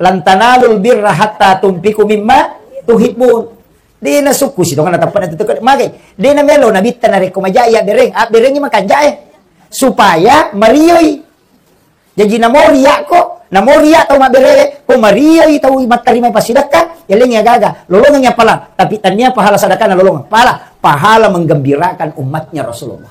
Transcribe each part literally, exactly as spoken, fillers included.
"Lan tanalul birra hatta tunfiqu mimma tuhibbun." De' nasukku si tongeng nateppa na tutuke magai. De' namelo nabitta narekko maja iya bereng, abberengi makanjae. Supaya marioi. Jaji namo riakko, namo riak tau mabberewe, ko marioi tau mattarima passidekka, yalengngi agaga, lolongengngi appalang, tapi tania pahala sadakana lolongeng, pala pahala menggembirakan umatnya Rasulullah.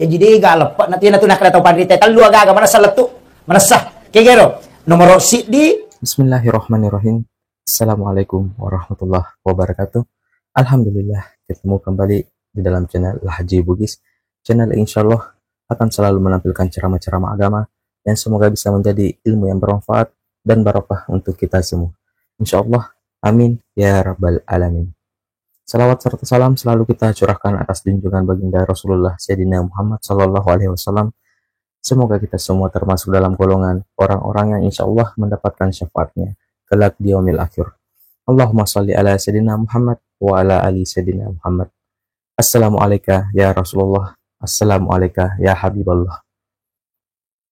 Jaji dega leppe' na tiana tu nakkeda tau panrita tellu agaga manessa lettu, manessa. Kegero, nomoro siddi. Bismillahirrahmanirrahim. Assalamualaikum warahmatullahi wabarakatuh. Alhamdulillah, ketemu kembali di dalam channel Lahji Bugis. Channel yang insya Allah akan selalu menampilkan ceramah-ceramah agama yang semoga bisa menjadi ilmu yang bermanfaat dan barokah untuk kita semua. Insya Allah, amin ya rabbal alamin. Salawat serta salam selalu kita curahkan atas junjungan baginda Rasulullah Sayyidina Muhammad sallallahu alaihi wasallam. Semoga kita semua termasuk dalam golongan orang-orang yang insya Allah mendapatkan syafaatnya kelak di yaumil akhir. Allahumma salli ala Sayyidina Muhammad wa ala ali Sayyidina Muhammad. Assalamualaikum ya Rasulullah. Assalamualaikum ya Habiballah.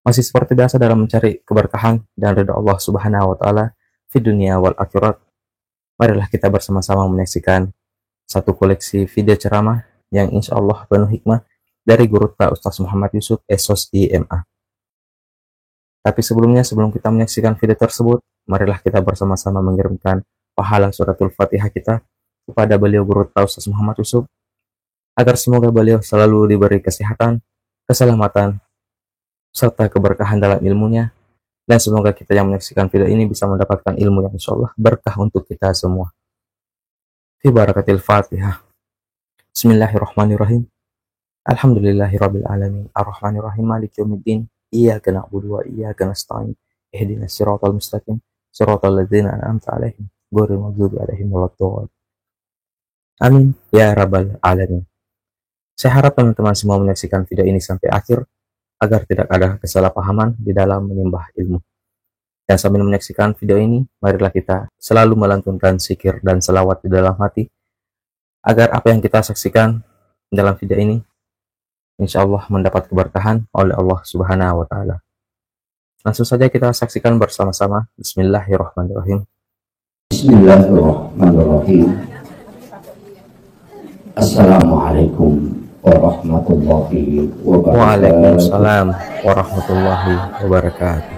Masih seperti biasa dalam mencari keberkahan dan ridha Allah Subhanahu wa Ta'ala di dunia wal akhirat. Marilah kita bersama-sama menyaksikan satu koleksi video ceramah yang insya Allah penuh hikmah dari Gurutta Ustaz Muhammad Yusuf, S O S I M A. Tapi sebelumnya, sebelum kita menyaksikan video tersebut, marilah kita bersama-sama mengirimkan pahala suratul Fatihah kita kepada beliau Gurutta Ustaz Muhammad Yusuf, agar semoga beliau selalu diberi kesehatan, keselamatan, serta keberkahan dalam ilmunya. Dan semoga kita yang menyaksikan video ini bisa mendapatkan ilmu yang insya Allah berkah untuk kita semua. Fi barakatil Fatihah. Bismillahirrahmanirrahim. Alhamdulillahirabbil alamin. Arrahmanirrahim. Maliki yaumiddin. Iyyaka na'budu wa iyyaka nasta'in. Ihdinas siratal mustaqim. Siratal ladzina an'amta 'alaihim. Ghairil maghdubi 'alaihim waladdallin. Amin ya rabbal alamin. Saya harap teman-teman semua menyaksikan video ini sampai akhir agar tidak ada kesalahpahaman di dalam menimba ilmu. Dan sambil menyaksikan video ini, marilah kita selalu melantunkan zikir dan selawat di dalam hati, agar apa yang kita saksikan dalam video ini, insya Allah mendapat keberkahan oleh Allah Subhanahu wa Ta'ala. Langsung saja kita saksikan bersama-sama. Bismillahirrahmanirrahim. Bismillahirrahmanirrahim. Assalamualaikum warahmatullahi wabarakatuh. Waalaikumsalam warahmatullahi wabarakatuh.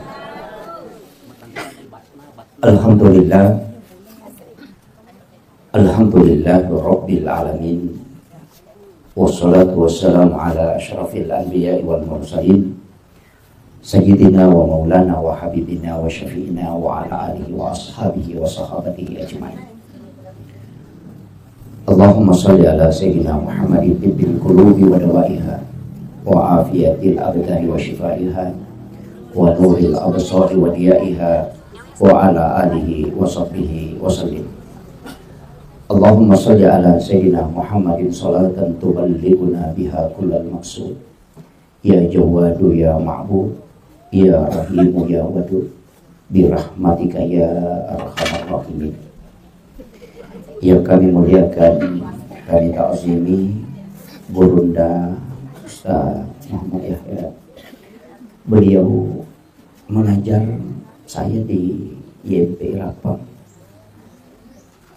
Alhamdulillah. Alhamdulillahirabbil alamin. Wassalatu wassalamu ala asyrafil anbiya'i wal mursalin, sayyidina wa maulana wa habibina wa syafi'ina wa ala alihi wa ashabihi wa sahabatihi ajma'in. Allahumma salli ala sayyidina Muhammadin tibbil qulubi wa dawaiha, wa afiyatil abdani wa shifaiha, wa nuril absari wa diyaiha, wa ala alihi wa sahbihi wa sallim. Allahumma salli ala sayyidina Muhammadin salatan tuballighuna biha kullal maqsud. Ya Jawwadu ya Ma'bud, ya Rahimu ya Wadud, birahmatika ya arhamar rahimin. Yang kami muliakan, kami ta'zimi Gurunda Ustaz Muhammad Yahya. Beliau mengajar saya di Y M P Rapang.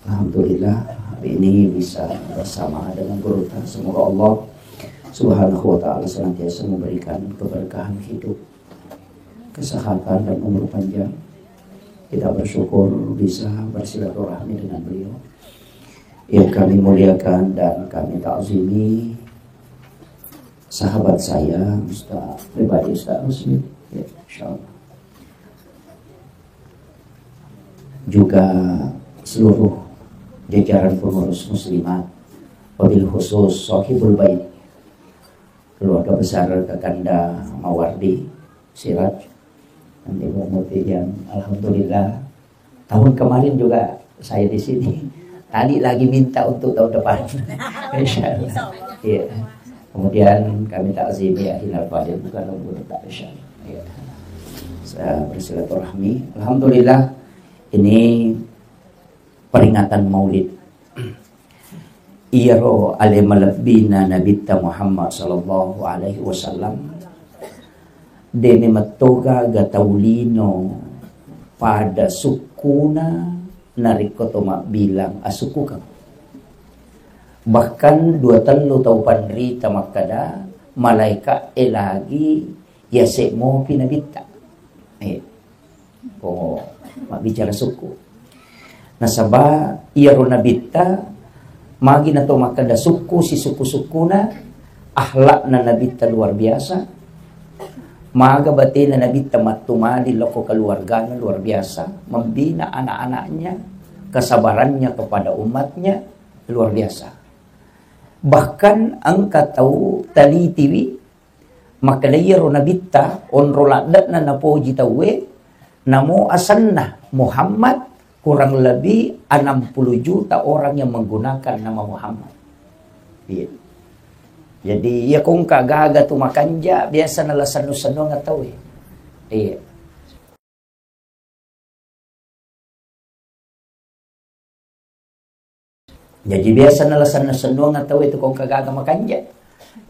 Alhamdulillah, hari ini bisa bersama dengan Gurutta. Semoga Allah Subhanahu wa Ta'ala senantiasa memberikan keberkahan hidup, kesehatan, dan umur panjang. Kita bersyukur bisa bersilaturahmi dengan beliau. Yang kami muliakan dan kami ta'zimi, sahabat saya, Ustaz pribadi, Ustaz Rusli. Ya, insyaallah. Juga seluruh jajaran pengurus muslimat, wabil khusus Sohibul Bait, keluarga besar Kakanda Mawardi Siraj, dan Ibu Muti yang alhamdulillah tahun kemarin juga saya di sini. Tadi lagi minta untuk tahun depan. Insyaallah. Iya. Kemudian kami ta'zimi ya Hilal Fadil, bukan umur tak, insyaallah. Iya. Saya bersilaturahmi. Alhamdulillah, ini peringatan Maulid. Iyaro ale malebbina Nabitta Muhammad sallallahu alaihi wasallam, de memettoga ga tau lino pada sukkuna narekko to mabbilang asukkukeng. Bahkan dua tellu tau panrita makkeda, malaeka e lagi yase mopi nabitta. Eh, ko mabbicara sukku. Nasaba iyaro nabitta magi nato makkeda sukku sisukku-sukkuna, akhlakna nabitta luar biasa. Maga batena nabitta mattumali lokko keluargana luar biasa, membina anak-anaknya, kesabarannya kepada umatnya luar biasa. Bahkan engka tau talitiwi, makkeda iyaro nabitta onro ladde'na napoji tauwe, namo asenna Muhammad, kurang lebih enam puluh juta orang yang menggunakan nama Muhammad. Iya. Jadi iya kongka gaga tu makanja biasa nala sennu-sennuang tauwe. Iya. Jadi biasa nala sennu-sennuang tauwe tu kongka gaga makanja.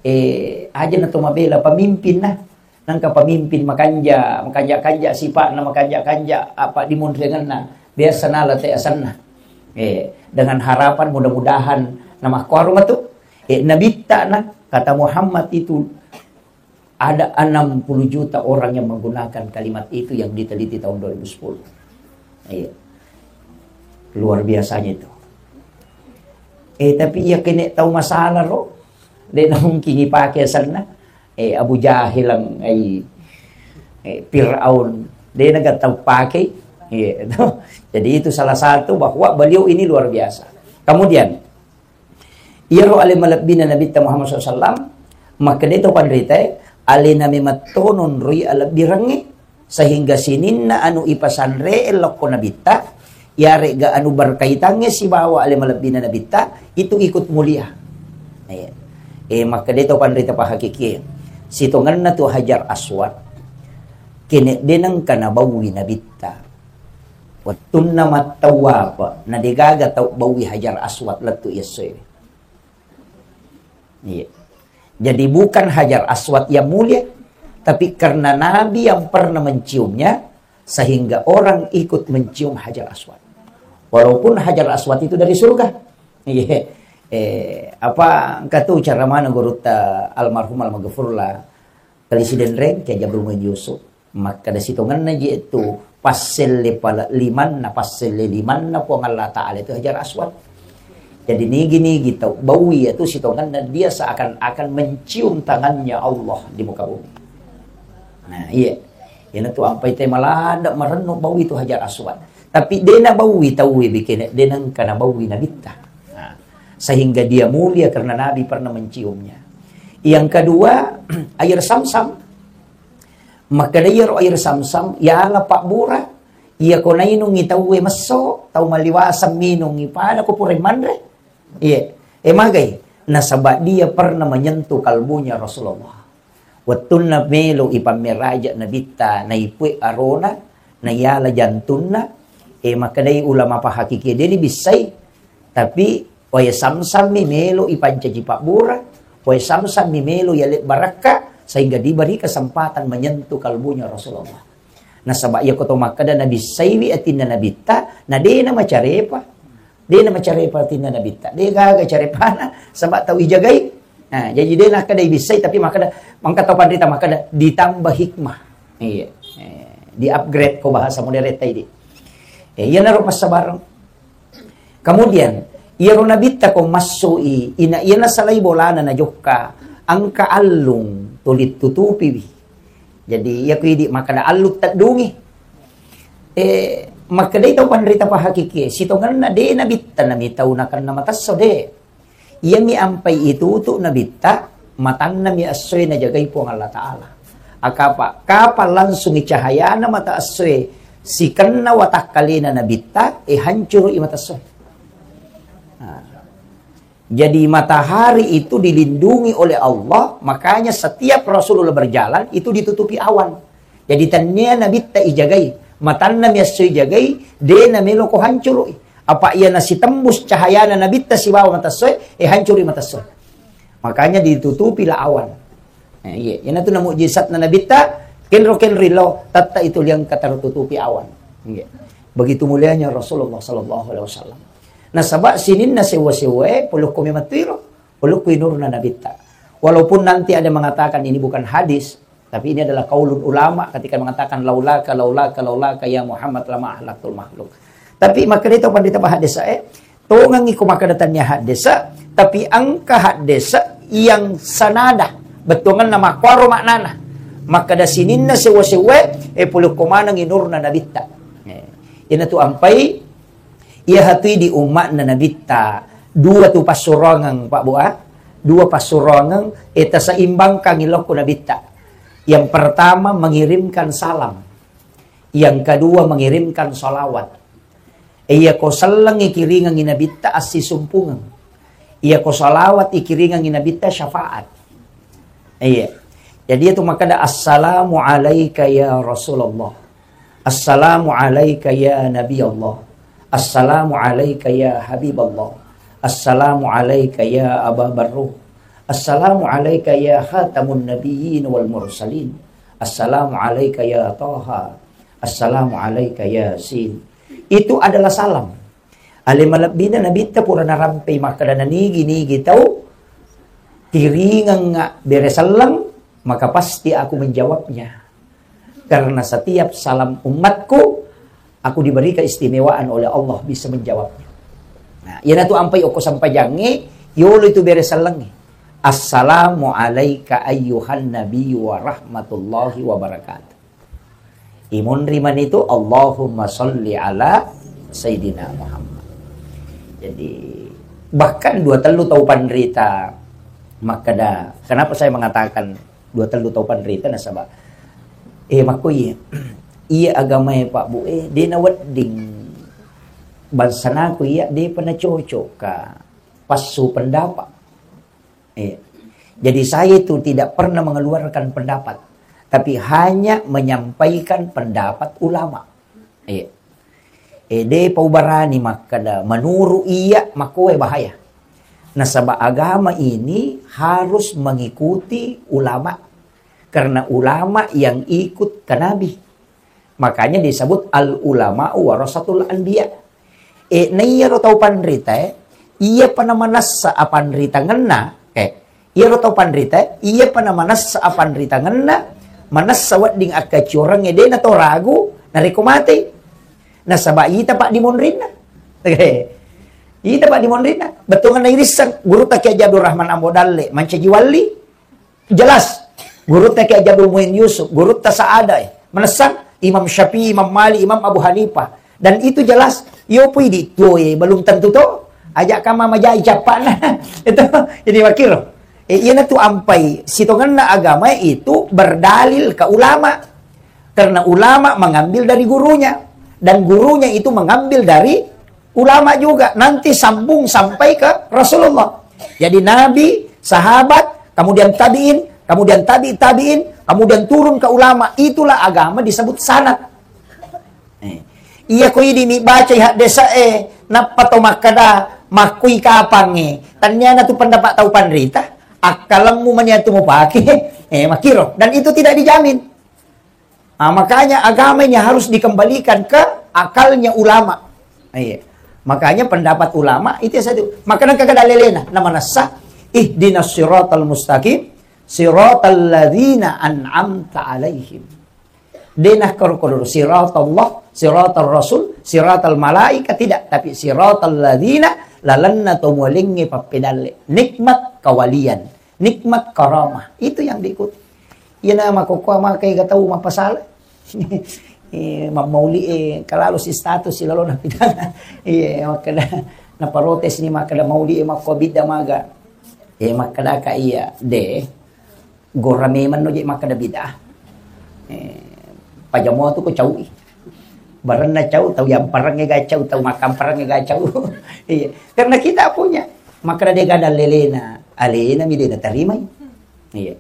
Eh, aja na to mabela pemimpin nah. Nangka pemimpin makanja, makanja-kanja sipa'na, makanja-kanja apa dimonriangenna. Biasa nala te asenna. Eh, dengan harapan mudah-mudahan namakkuaro matu. Eh, nabitta na kata Muhammad itu ada enam puluh juta orang yang menggunakan kalimat itu yang diteliti tahun dua ribu sepuluh. Iya. Luar biasanya itu. Eh, tapi iya kene tau masalah ro. De na mungkin ipake asenna. Eh, Abu Jahil, eh, eh, Fir'aun. De na tau pake. Iya, itu. Jadi itu salah satu bahwa beliau ini luar biasa. Kemudian, iyaro ale malebbina Nabitta Muhammad sallallahu alaihi wasallam, makkeda to panritae, alena memetto nonroi alebbirengnge, sehingga sininna anu ipasanre lokko Nabitta, yarega anu berkaitangnge sibawa ale malebbina Nabitta, itu ikut mulia. Eh, eh, makkeda to panrita pahakikie, sitongenna tu Hajar Aswad, kene de nengka nabaui Nabitta. Wettunna mattawwafa, na degaga tau baui Hajar Aswad lettu yessoe. Iya. Jadi bukan Hajar Aswad yang mulia, tapi karena Nabi yang pernah menciumnya, sehingga orang ikut mencium Hajar Aswad. Walaupun Hajar Aswad itu dari surga. Iya. Eh, apa engka tu cara mana gurutta almarhum almaghfurlah Kali Sidenreng, Kiai Jabir Muin Yusuf. Makkeda sitongenna je tu passelle pale limanna, passelle limanna Puang Allah Ta'ala itu Hajar Aswad. Jadi nigi-nigi tau baui itu sitongenna dia seakan-akan mencium tangannya Allah di muka bumi. Nah, iya. Iyana tu ampai te malada marennu baui itu Hajar Aswad. Tapi dena baui tauwe bikene, dena engka nabaui Nabitta. Nah, sehingga dia mulia karena Nabi pernah menciumnya. Yang kedua, air Samsam. Makkeda iyaro air Samsam, yala pabbura, iya ko nainungi tauwe messo, tau maliwaseng minungi pada ko pura manre. Iya, e magai, nasaba dia pernah menyentuh kalbunya Rasulullah. Wettunna melo ipammeraja Nabitta, naipue arona, nayala jantunna, e makkedai ulama pahakiki deni bissai, tapi wae Samsam mi melo ipancaji pabbura, wae Samsam mi melo yale barakka, sehingga diberi kesempatan menyentuh kalbunya Rasulullah. Nasaba iya ko to makkeda nabissaiwi atinna Nabitta, na dena macarepa. Dena macarepa atinna Nabitta. De gaga carepana, saba tau ijagai. Nah, jadi dena kada ibissai, tapi makkeda, mangka tau panrita makkeda ditambah hikmah. Iya. Eh, di-upgrade ko bahasa modern tadi. Eh, iyanaro passabareng. Kemudian, iyaro Nabitta ko massoi, ina iyana salai bolana najokka, engka allung tuli tutupiwi. Jadi, iya ku idi makkeda allung teddungi. Eh, makkedai tau panrita pahakikie, sitongenna de Nabitta nami tau nakenna matesso de. Iyami ampai itutu Nabitta, matanna mi essoe najagai Puang Allah Ta'ala. Akapa, kapang langsungi cahayana mata essoe sikenna watakkalena Nabitta, e hancuru i mata essoe. Nah. Jadi matahari itu dilindungi oleh Allah, makanya setiap Rasulullah berjalan itu ditutupi awan. Jadi tennia Nabitta ijagai, matanna mi esso ijagai, de namelo ko hancurui. Apa iya nasitembus cahayana Nabitta sibawa mata essoe, eh hancuri mata essoe. Makanya ditutupilah awan. Eh, iya, iyanatu na mukjizatna Nabitta, kenro-kenri lo, tatta itu liangka tertutupi awan. Nggih. Begitu mulianya Rasulullah sallallahu alaihi wasallam. Nasaba sininna sewwa-sewwae polokko memang tuiro, polokko inurna Nabitta. Walaupun nanti ada mengatakan ini bukan hadis, tapi ini adalah qaulul ulama ketika mengatakan, "Laulaka, laulaka, laulaka ya Muhammad lama ahlaktul makhluk." Tapi makkeda itu pandita bahadesae, tongengngi ko makkeda tania haddesa, tapi engka haddesa yang sanada, bettuangenna makkuaro maknana. Makkeda sininna sewwa-sewwae, e, polokko maneng inurna Nabitta. E, iyanatu ampai, iya hatui di umma'na Nabitta, dua tu passuroangeng, Pak Bu, ah. Dua passuroangeng, e, taseimbangkangngi lokko Nabitta. Yang pertama, mengirimkan salam. Yang kedua, mengirimkan salawat. Iya ko selleng ikiringengngi Nabitta assisumpungeng. Iya ko salawat ikiringengngi Nabitta syafaat. Iya. Jadi itu makkeda, "Assalamu alaika ya Rasulullah. Assalamu alaika ya Nabi Allah. Assalamu alaika ya Habib Allah. Assalamu alaika ya Aba Barruh. Assalamu alaika ya khatamun nabiyyin wal mursalin. Assalamu alaika ya Taha. Assalamu alaika ya Sin." Itu adalah salam. Ale malebbina Nabitta pura narampei makkeda, nanigi-nigi tau kiringengnga bere selleng, maka pasti aku menjawabnya. Karena setiap salam umatku, aku diberi keistimewaan oleh Allah bisa menjawabnya. Nah, iyanatu ampai okko sempajangnge, yolo itu bere sellengnge. Assalamu alaika ayyuhan nabi wa rahmatullahi wa barakatuh. Imunri manitu, Allahumma salli ala Sayyidina Muhammad. Jadi, bahkan dua tellu tau panrita makkeda, kenapa saya mengatakan dua tellu tau panrita nasaba, eh, makko iya, iya agamae Pak Bu, eh, de nawedding bangsanaku iya, de pa nacocok ka passu pendapat. Eh, jadi saya itu tidak pernah mengeluarkan pendapat, tapi hanya menyampaikan pendapat ulama. Eh, eh, de pa ubarani makkeda, menurut iya makkoe bahaya. Nasaba agama ini harus mengikuti ulama. Karena ulama yang ikut ke Nabi. Makanya disebut al ulama warasatul anbiya. Eh, na iyaro tau panrita, eh, iya pa namanessa apanritangenna, eh, iyaro tau panrita, eh, iya pa namanessa apanritangenna, manessa wedding akkaciorengnge de nato ragu, narekko matei. Nasaba ita pa dimonrinna. Ita pa dimonrinna. Bettuangenna irisseng, gurutta Kiai Haji Abdul Rahman Ambo Dalle, mancaji walli, jelas. Gurutta Kiai Haji Abdul Muin Yusuf, gurutta Saada, eh. Manessang Imam Syafi'i, Imam Malik, Imam Abu Hanifah. Dan itu jelas, yo pui di tuo, eh, belum tentu to. Ajak kama majai cappana. Itu, jadi wakil. Eh, iyanatu ampai sitongenna agama itu berdalil ke ulama. Karena ulama mengambil dari gurunya. Dan gurunya itu mengambil dari ulama juga. Nanti sambung sampai ke Rasulullah. Jadi Nabi, sahabat, kemudian tabi'in, kemudian tabi' tabi'in, kemudian turun ke ulama. Itulah agama disebut sanad. Eh. Iya ko idi mi bacai haddesa e, nappa to makkeda, makkui kapangnge. Tanniana tu pendapat tau panrita, akkalemmu mani atu mupake. Eh, makiro. Dan itu tidak dijamin. Ah, makanya agama ini harus dikembalikan ke akalnya ulama. Iya. Makanya pendapat ulama itu yang satu. Maka nang kagak dalelena, nama nassa, ihdinas siratal mustaqim, siratal ladzina an'amta alaihim. Dena koro-koro siratallah, siratal rasul, siratal malaika, tidak, tapi siratal ladzina, lalenna to mualengnge pappedalle. Nikmat kawalian, nikmat karamah. Itu yang diikuti. Iyana makkokkoe makai ga tau mappasala. Eh, mammauli e, kalalu si status si lalona pitana. Iya, makkeda, naparotes ni makkeda mauli e makko bidda maga. Eh, makkeda ka iya, de. Gora memang no je makkeda bid'ah. Eh, pajamo tu ko caui. Barenna cau, tau yampareng ga cau, tau makampareng ga cau. Iya. Karena kita punya. Makkeda de ga dalelena, alena mi de natarimai. Iya.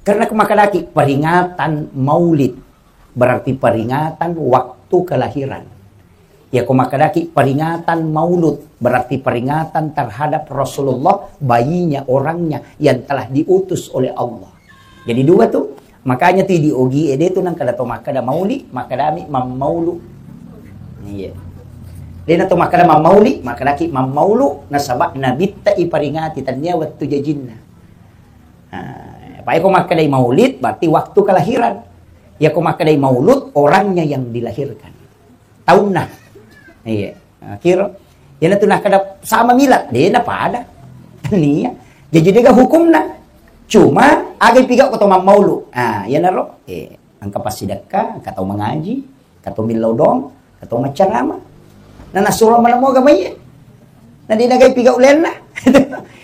Karena ko makkedaki peringatan Maulid, berarti peringatan waktu kelahiran. Ya, ko makkedaki peringatan Maulud, berarti peringatan terhadap Rasulullah, bayinya, orangnya yang telah diutus oleh Allah. Jadi dua tu, makanya tu di ogi ede tu nang kada to makkeda mauli, makkedami mammaulu. Iya. Dena to makkeda mammauli, makkedaki mammaulu nasaba nabitta iparingati tania wettu jajinna. Nah, apa iko makkedai maulid berarti waktu kelahiran. Ya ko makkedai maulud orangnya yang dilahirkan. Taunna. Iya. Nah, kiro. Yana tu nakkeda sama milad, dena pada. Tania. Jadi dega hukumna. Cuma aga pigau ko to mammaulu. Ah, yana ro. Eh, engka passidekka, engka tau mangaji, engka tau millau doang, engka tau maccarama. Na nasuro mana moga mai. Na dena gai pigau lenna.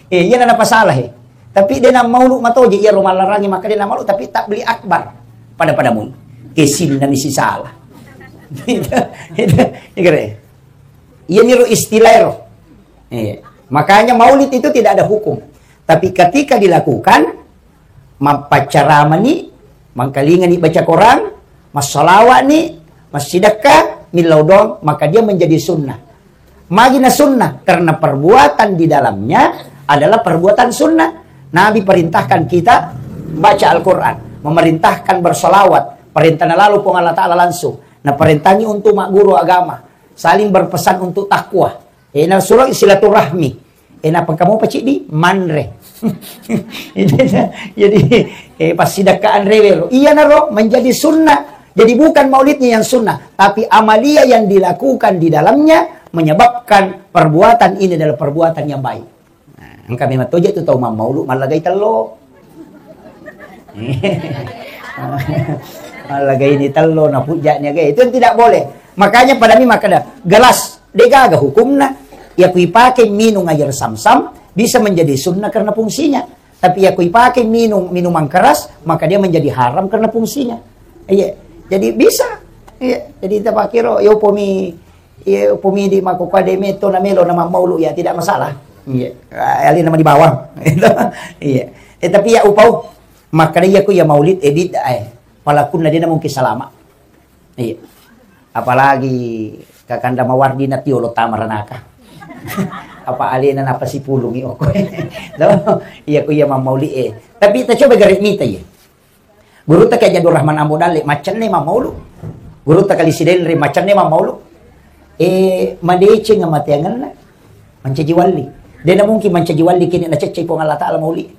Eh, iya na napasalah eh. Tapi dena maulu matoje iya ro mallarangi maka dena maulu tapi tak beli akbar pada-pada mui. Kesinna ni sisala. Iya niro istilah ro. Eh, makanya maulid itu tidak ada hukum. Tapi ketika dilakukan, mappaccaramani, mangkalingani baca Quran, massalawani, massidekka, millau doang, maka dia menjadi sunnah. Magi na sunnah? Karena perbuatan di dalamnya adalah perbuatan sunnah. Nabi perintahkan kita baca Al-Quran, memerintahkan bersalawat, perintahna lalu Puang Allah Ta'ala langsung. Nah, perintahnya untuk mak guru agama, saling berpesan untuk takwa. Eh, na suro silaturahmi. Eh, napa kamu apa cidi? Manre. Jadi, eh, pas sidakkaan rewero. Iya naro menjadi sunnah. Jadi bukan maulidnya yang sunnah, tapi amalia yang dilakukan di dalamnya menyebabkan perbuatan ini adalah perbuatan yang baik. Nah, engka memang toje tu tau mammaulu mallagai tello. Mallagai ni tello na pujja ni aga. Itu yang tidak boleh. Makanya pada mi makkeda gelas degaga hukumna. Ya kui pakai minum air sam-sam bisa menjadi sunnah karena fungsinya. Tapi ya kui pakai minum minuman keras maka dia menjadi haram karena fungsinya. Iya. Jadi bisa. Iya. Jadi kita pakai ro yo pomi Iya, upami di makkukua de metto na melo na mammaulu ya tidak masalah. Iya. Ah, ali nama di bawang. Iya. Eh, tapi ya upau makkeda iya ku ya maulid eh bid'ah eh. Palakunna dena mungkin salama. Iya. Apalagi kakanda mawardi na tiolo tamaranaka. Apa alena napa sipulungi oko. Lo, iya ku ya mammauli eh. Tapi kita coba gare mita ya. Gurutta Kiai Haji Abdul Rahman Ambo Dalle, maccenne mammaulu. Gurutta Kali Sidenre, maccenne mammaulu. Eh, madeceng amateangenna, mancaji walli. Dena mungkin mancaji walli kini naceccei Puang Allah Ta'ala mauli.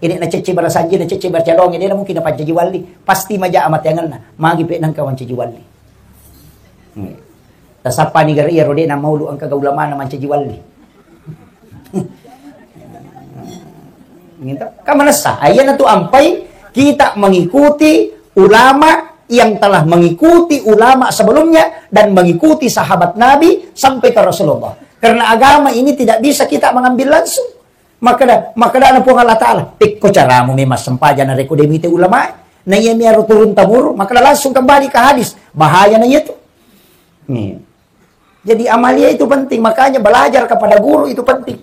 Ini naceccei barasanji, naceccei barcadonge, dena mungkin napancaji walli. Pasti maja amateangenna, magi pe nangka mancaji walli. Hmm. Tasappani gare iya ro de na maulu engka ga ulamana mancaji walli. Gitu. Kan manessa, ayyana tu ampai kita mengikuti ulama yang telah mengikuti ulama sebelumnya dan mengikuti sahabat Nabi sampai ke Rasulullah. Karena agama ini tidak bisa kita mengambil langsung. Makkeda, makkedana Puang Allah Ta'ala, "Pekko caramu memang sempajang narekko de mite ulamae." Na iya miaro turun temurun, makkeda langsung kembali ke hadis. Bahaya na iya tu. Nih. Jadi amalia itu penting, makanya belajar kepada guru itu penting.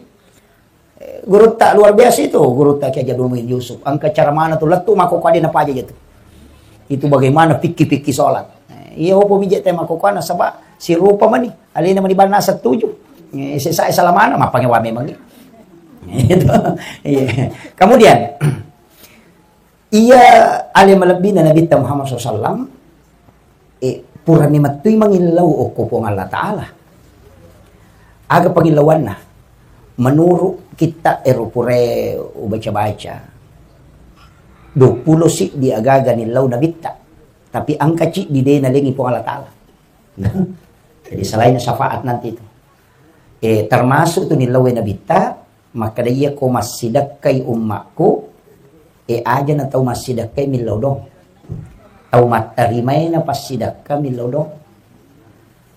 Eh, guru tak luar biasa itu, guru tak Kiai Haji Abdul Muin Yusuf. Engka cara mana tu lettu mako kade na paja itu. Itu bagaimana fikih-fikih sholat. Eh, iya opo mije tema kokana sebab si rupa mani. Alena mani bana setuju. Eh, sesa salamana mappange wa memang. Gitu. Iya. Kemudian iya ale malebbina Nabitta Muhammad sallallahu alaihi wasallam, eh, purani mettui mangillau okko Puang Allah Ta'ala. Aga pangillauanna? Menurut kitta ero purae ubaca-baca, duappulo siddi agaga nillau Nabitta. Tapi engka ciddi de nalengi Puang Allah Ta'ala. Jadi selain syafaat nanti itu. Eh, termasuk tu nillau Nabitta, makkeda iya ko massidekkai ummakku, eh, aja na tau massidekkai millau dong. Tau mattarimae na passidekka millau dong.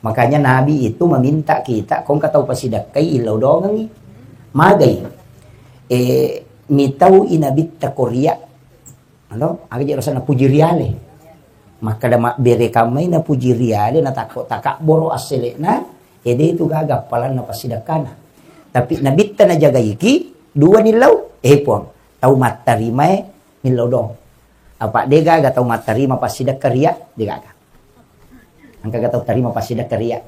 Makanya Nabi itu meminta kita, ko engka tau passidekkai illau dongengi. Magai. Eh, mitau i Nabitta ko ria. Alo, aga je rasana puji riale. Makkeda mabbere kammai na puji riale na takko takabboro asselekna, ede itu gaga appalanna passidakkana. Tapi Nabitta najagaiki, dua nillau, eh Puang, tau mattarimae millau dong. Apa de gaga tau mattarima passidakka ria, de gaga. Engkaga tau tarima passidakka ria.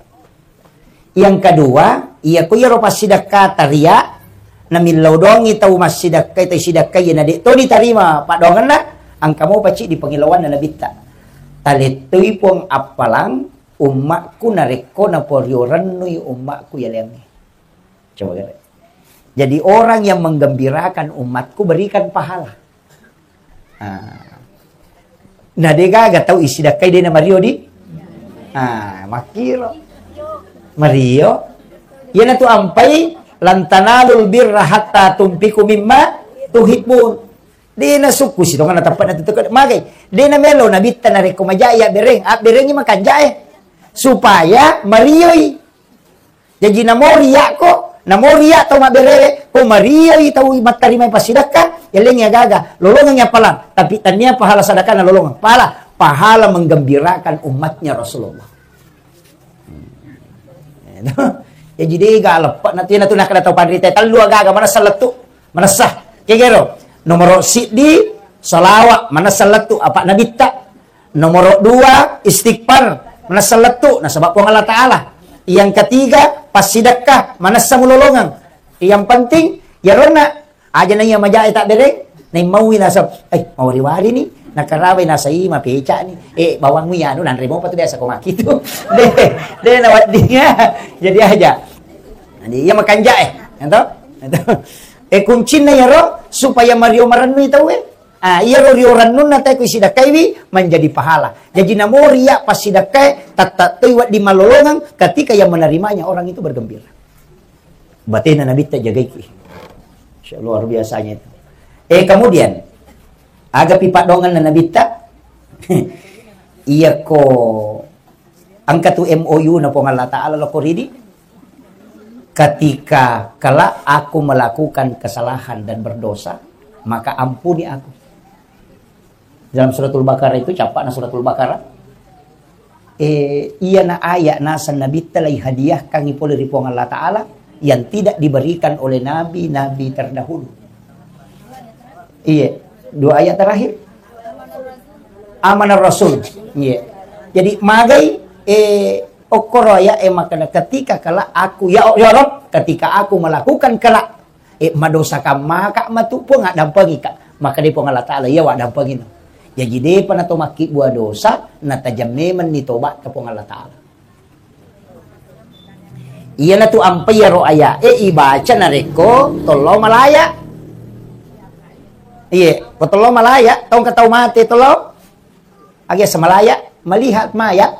Yang kedua, iya ko iyaro passidakka taria, namillau dongi tau massidakkai, tau sidakkai, na de toni tarima paddoangenna, engka mo pacci di pangilauanna Nabitta. Talettui Puang appalang, Ummakku narekko naporio rennui ummakku yaleangnge. Coba gare. Jadi orang yang menggembirakan umatku berikan pahala. Ah. Na de gaga tau isidakkai de na mario di. Ah, makkiro. Mario. Iyanatu ampai lan tanalul birra hatta tunfiqu mimma tuhibbun. De na sukku si tongana teppana tutuke magai. De na melo nabitta narekko majai abbereng, abberengi makanjae. Supaya marioi. Jaji namo riakko, namo riak tau mabberewe, ko marioi tau mattarimai passidakka, yellengngi agaga, lolongengngi appalang, tapi tania pahala sadakana lolongeng. Pahala, pahala menggembirakan umatnya Rasulullah. Hmm. Jaji dega leppe na tu, na tu nakkeda tau panrita tellu agaga manessa lettu, manessa. Kegero, nomoro siddi, salawat, manessa lettu, apa nabitta. Nomoro dua, istighfar, manessa lettu, nasaba Puang Allah Ta'ala. Yang ketiga, passidekka, manessa mulolongeng. Yang penting, yaronna, aja na iya majae tak bereng, nai maui nasa, eh, mawari-wari ni, nakarawai nasa ima peca ni, eh, bawangmu ya, anu, nanre mopa tu biasa ko makitu. De, de, na weddinga. Jadi aja. Jadi, iya makanjae, ya toh? Ya toh? Eh, kuncinna yaro, supaya mario marennui tau, eh. Ah, iyaro rio rennunna tae ku isidakkaiwi menjadi pahala. Jaji namo ria passidakkae, tatta toi wedding malolongeng ketika yang menerimanya orang itu bergembira. Batena nabitta jagaiki. Masya Allah, luar biasanya itu. Eh, kemudian, aga pi padongenna nabitta? Iyako Engka tu M O U na Puang Allah Ta'ala loko ridi. Ketika kelak aku melakukan kesalahan dan berdosa, maka ampuni aku. Dalam suratul Baqarah itu, capakna suratul Baqarah. Eh, iyana ayat naseng Nabitta lai hadiahkan pole ri Puang Allah Ta'ala yang tidak diberikan oleh nabi-nabi terdahulu. Iya, dua ayat terakhir. Amanah Rasul. Iya. Jadi magai, eh, okkoro ayat, eh, makana ketika kala aku, ya, ya Rob, ketika aku melakukan kala, eh, madosa kamaka matu Puang, addampengika. Maka di Puang Allah Ta'ala, iya wa dampengino. Jadi depa na to makkibua dosa, na tajam memang ni tobat ke Puang Allah Ta'ala. Iyanatu ampai iyaro aya'e ibaca narekko tollo malaya. Iye, ko tollo malaya, tongka tau mate tollo. Agi asa malaya, melihat mayat.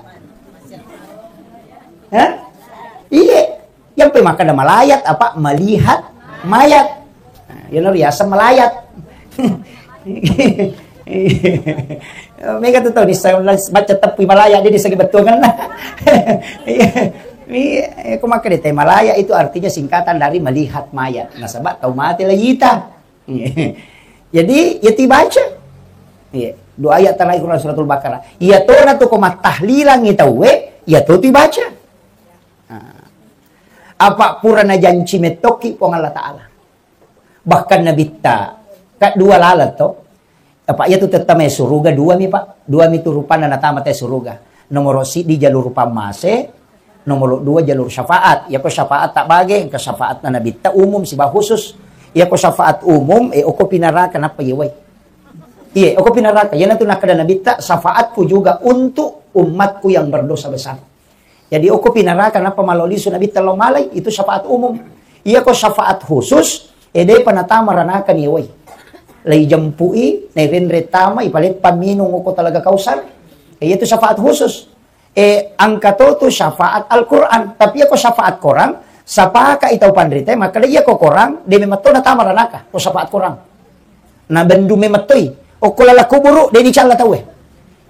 Hah? Iye, yampe makkeda malayat apa melihat mayat. Nah, iyana riaseng malayat. Mega tu tau dissa baca teppi malaya, de disseng bettuangenna. Iya. Iya, ko makkeda te malaya itu artinya singkatan dari melihat mayat. Nasaba tau mate lagi ita. Jadi, ya tibaca. Iya, dua ayat terakhir Quran suratul Baqarah. Iya tona tu ko mattahlilangi tauwe, iya to tibaca. Nah. Apa pura najanci mettoki Puang Allah Ta'ala. Bahkan Nabitta, ka dua laleng to. Apa iya tu tette mai suruga dua mi, Pak. Dua mi tu rupanna natama te suruga. Nomoro siddi jalur pammase, nomoro dua jalur syafaat. Iya ko syafaat tak bage, engka syafaatna Nabitta umum siba khusus. Iya ko syafaat umum, eh, oko pinaraka nappa yewai. Iya, oko pinaraka. Iyanatu nakkeda Nabitta, syafaatku juga untuk umatku yang berdosa besar. Jadi, okko pinaraka nappa malo lisu Nabitta lao malai, itu syafaat umum. Iya ko syafaat khusus, eh, depa natama ranaka ni wai. Lai jempui, nai renre tama, ipaleppa minung okko talaga Kausar. Eh, itu syafaat khusus. Eh, engka to tu syafaat Al-Quran. Tapi iya ko syafaat korang, sapaka itau panrita, maka iya ko korang, de memang to natama ranaka, ko syafaat korang. Na bendu memettoi. Okko lala kuburu, de ni calla tauwe.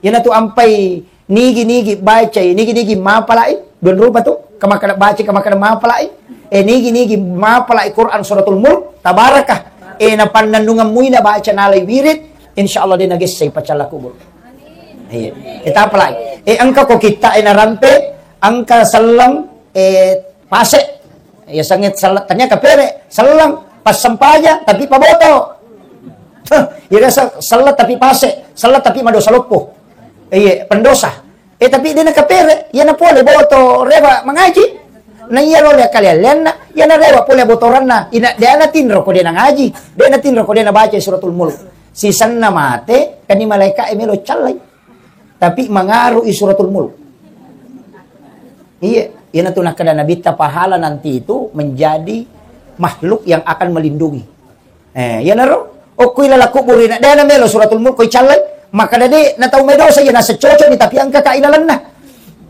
Iyanatu ampai nigi-nigi bacai, nigi-nigi mapalai, dua rupa tu, kamakkada baca, kamakkada mapalai. Eh, nigi-nigi mapalai Quran suratul Mulk, tabarakah. Eh, napannennungeng muina baca nalai wirid, insya Allah de nagessai pacalla kuburu. Iya. Eh, tapalai. Eh, engka ko kitta, eh, narampe, engka selleng, eh, pase. Iya, sengit selleng, tania kapere, selleng, passempajang, tapi paboto. Iya, se-, selleng tapi pase, selleng tapi madosa loppo. Iya, pendosa. Eh, tapi de nakapere, iya na pole boto rewa mangaji. Na iya role kalian lenna, iya na rewa pole botoranna. Ina de na tinro ko de na ngaji, de na tinro ko de na baca suratul Mulk. Sisenna mate, kani malaika e melo callai. Tapi mangaru'i suratul Mulk. Iya, iyanatu nakkeda Nabitta, pahala nanti itu menjadi makhluk yang akan melindungi. Eh, iyanaro, okko ilala kubburina, de' namelo Suratul Mulk ko icallai, makkeda de' na tau mai dosa, iya naseng cocok ni, tapi engka ka ilalenna.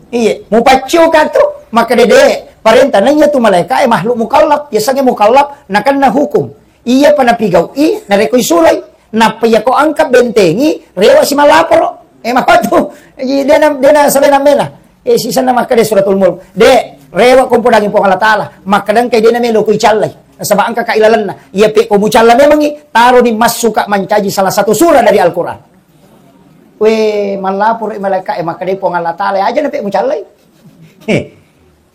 Iya, mupaccio ka tu, makkeda de', parenta naiya tu malaika e makhluk mukallaf, yasengnge mukallaf, nakenna hukum. Iya pa napigau'i, narekko isuroi. Nappa iya ko engka bentengi, rewa si mallaporo. Eh, mapatu. Jadi, dena, dena sabena mena. Eh, sisenna makkeda Suratul Mulk. De', rewa ko mpodangi Puang Allah Ta'ala. Makkeda engka dena melo ko icallai. Nasaba engka ka ilalenna. Iya pe ko mucalla memangi, taro ni massuka mancaji salah satu surah dari Al-Quran. We, mallaporo malaikat, eh, makkeda Puang Allah Ta'ala, aja na pe mucallai. Eh,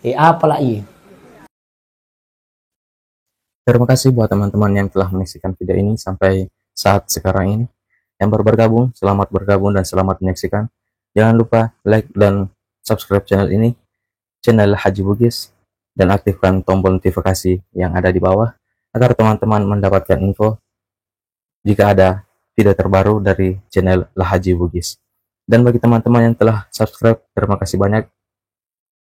eh, apalah iya. Terima kasih buat teman-teman yang telah menyaksikan video ini sampai saat sekarang ini. Yang baru bergabung, selamat bergabung dan selamat menyaksikan. Jangan lupa like dan subscribe channel ini, channel Haji Bugis, dan aktifkan tombol notifikasi yang ada di bawah agar teman-teman mendapatkan info jika ada video terbaru dari channel Lahaji Bugis. Dan bagi teman-teman yang telah subscribe, terima kasih banyak.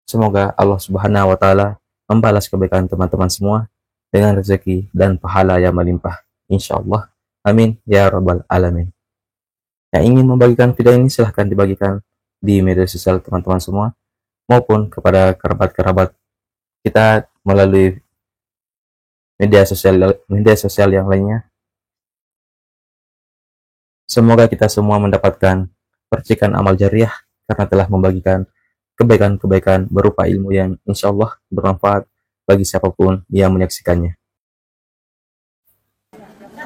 Semoga Allah Subhanahu wa Ta'ala membalas kebaikan teman-teman semua dengan rezeki dan pahala yang melimpah. Insya Allah. Amin. Ya Rabbal Alamin. Yang ingin membagikan video ini, silahkan dibagikan di media sosial teman-teman semua, maupun kepada kerabat-kerabat kita melalui media sosial, media sosial yang lainnya. Semoga kita semua mendapatkan percikan amal jariah karena telah membagikan kebaikan-kebaikan berupa ilmu yang insya Allah bermanfaat bagi siapapun yang menyaksikannya.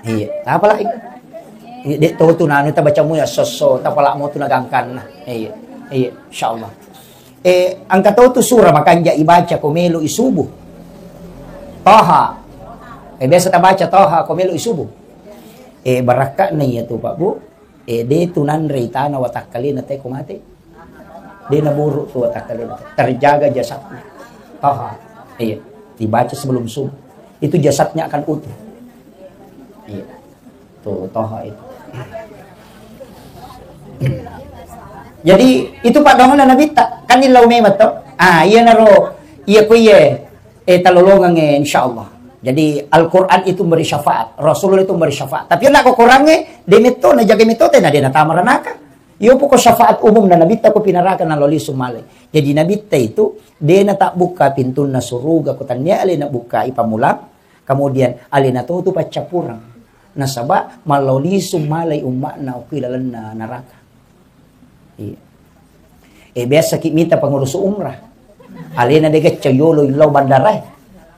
Iya, apa lagi? Iya, dek to tu nanu ta baca mu ya sosso, ta pala mo tu nagangkan. Iya, iya, insya Allah. Eh, engka to tu surah makanja ibaca ko melo isubuh. Toha. Eh, biasa ta baca Toha ko melo isubuh. Eh, barakka'na iya tu, Pak Bu. Eh, de tu nanrei tana watakkalena te ko mate. De naburu tu watakkalena. Terjaga jasadnya. Toha. Iya. Dibaca sebelum subuh. Itu jasadnya akan utuh. Iya. Tuh, Toha itu. Jadi, itu paddoangenna Nabitta. Kan illau memang to. Ah, iya naro. Iya ko iya. Eh, talolongang, eh, insya Allah. Jadi, Al-Quran itu memberi syafaat. Rasulullah itu memberi syafaat. Tapi anak kokorangnge, de metto, na jaga metto, tena de natama ranaka. Iyo poko syafaat umum na Nabitta ko pinaraka na loli sumalai. Jadi, Nabitta itu, de na tak buka pintunna suruga, ko tania ale na buka ipamulang. Kemudian, alena to tu paccappureng. Nasaba, mallau lisu malai umma'na okko ilalenna naraka. Iya. Eh, biasa ki mita pengurus umrah. Alena de gacca yolo illau bandarae.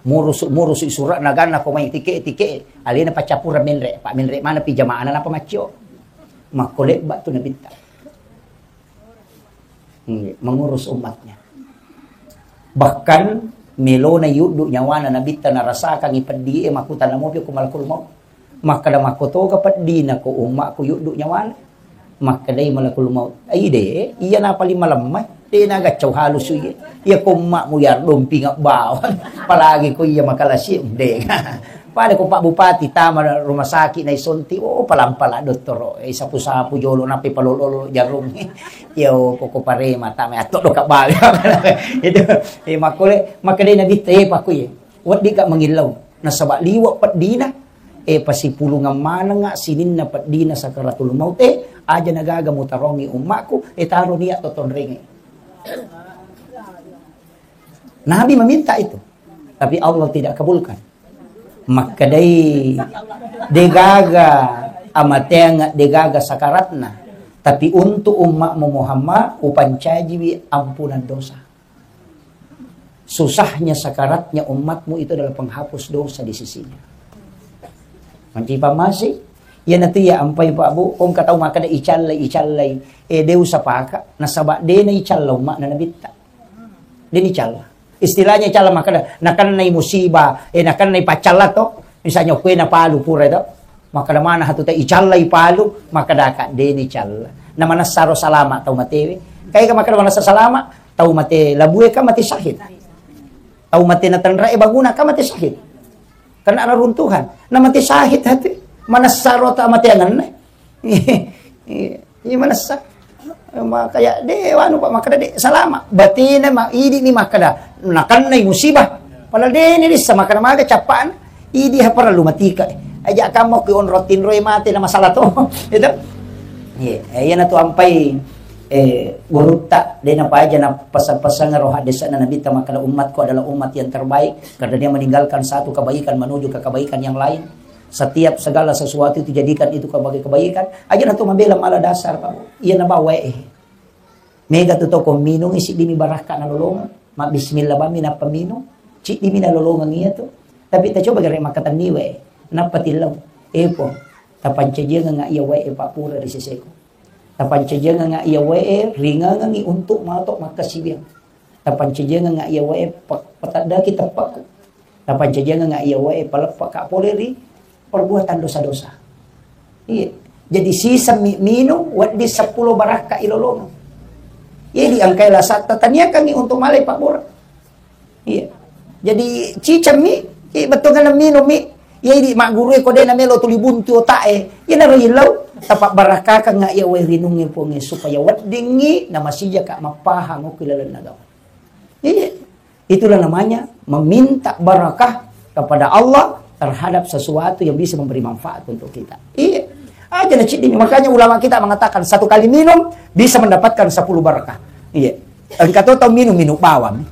Murusu, murusu surat nagana ko mai tike, tike. Alena paccappureng menre, Pak, menre mana pi jamaah na napa maccio. Makko lebba tu Nabitta. Iya, mengurus umatnya. Bahkan melona yuddu nyawana Nabitta narasakangi peddi e makkutana mopi ko malakul maut. Makkeda makkotoga peddina ko ummakku yuddu nyawana. Makkedai malakul maut, "Ai de, iya na paling malemma, de na gaccau halusu iye. Iya ko ummakmu ya dompinga bawang, apalagi ko iya makalasi de." Pada ko Pak Bupati tama rumah sakit na isonti, oh, palang-palang dottoro, eh, sapu-sapu jolo nape palolo jarung. Iya, oh, poko parema tama atto do kabal. Itu, eh, makkole, makkedai Nabitta, eh, pakku iye. Weddikka mangillau. Nasaba liwe peddina, eh, pasipulungeng manengnga sininna peddina sakaratul maut, eh, aja nagaga mutarongi ummakku, eh, taro niat to tonrenge. Nabi meminta itu, tapi Allah tidak kabulkan. Makkedai, degaga amateang, degaga sakaratna, tapi untuk ummakmu Muhammad, upancajiwi ampunan dosa. Susahnya sakaratnya umatmu itu adalah penghapus dosa di sisinya. Mancipa masih, iya natu iya ampai Pak Bu, kong katau makkeda icallai, icallai. Eh, de usapaka, nasaba de na icalla umma'na Nabitta. De na icalla. Istilahnya icalla makkeda, nakennai musibah, eh, nakennai paccalla to. Misalnya kue na palu pura to. Makkeda mana hatu ta icallai palu, makkeda ka de na icalla. Na manessaro salama tau matewe. Kai ka makkeda manessa salama, tau mate labue ka mate syahid. Tau mate na tenra'e banguna ka mate syahid. Kena reruntuhan. Na mate syahid hatu. Manessaro ta mate anganna. Iya, manessa. Makanya de wanu, Pak, makkeda de salama. Batena ma idi ni makkeda nakennai musibah. Padahal de ni rissa makkeda maga cappana. Idi ha parellu matika. Aja kammo ki onro tinroi mate na masalah to. Itu. Iya, eh, iyana tu ampai, eh, gurutta de napaja na pasa-pasang roha desana Nabi ta makkeda umatku adalah umat yang terbaik karena dia meninggalkan satu kebaikan menuju ke kebaikan yang lain. Setiap segala sesuatu itu jadikan itu sebagai kebaikan. Aja na tu mabela mala dasar, Pak. Iya na bawa eh. Mega tu toko minung isi dimi barakka na lolong. Ma bismillah bami nappa minung. Cik dimi na lolongang iya tu. Tapi ta coba gare makkatenni we. Nappa tillau. Epo. Tapancajiang nga iya we e Pak pura di seseko. Tapancajiang nga iya we e ringangangi untuk mato makkasiwiang. Tapancajiang nga iya we e pe-, petaddaki teppakku. Tapancajiang nga iya we e paleppaka pole ri perbuatan dosa-dosa. Iya. Jadi sisemmi minung wedding seppulo barakka ilolongang. Iya di angkai lasatta taniakangi untuk malai pabbura. Iya. Jadi cicemmi, iya, bettuanna minummi. Iya di maggurue ko de namelo tuli buntu otak e. Iya naro illau. Tapabbarakakang nga iya we rinungnge Puangnge supaya weddingngi namasijaka mappahang okko ilalenna agama. Iya. Itulah namanya meminta barakah kepada Allah terhadap sesuatu yang bisa memberi manfaat untuk kita. Iya. Aja na ciddimi. Makanya ulama kita mengatakan satu kali minum bisa mendapatkan sepuluh barakah. Iya. Engka to tau minum, minum bawang.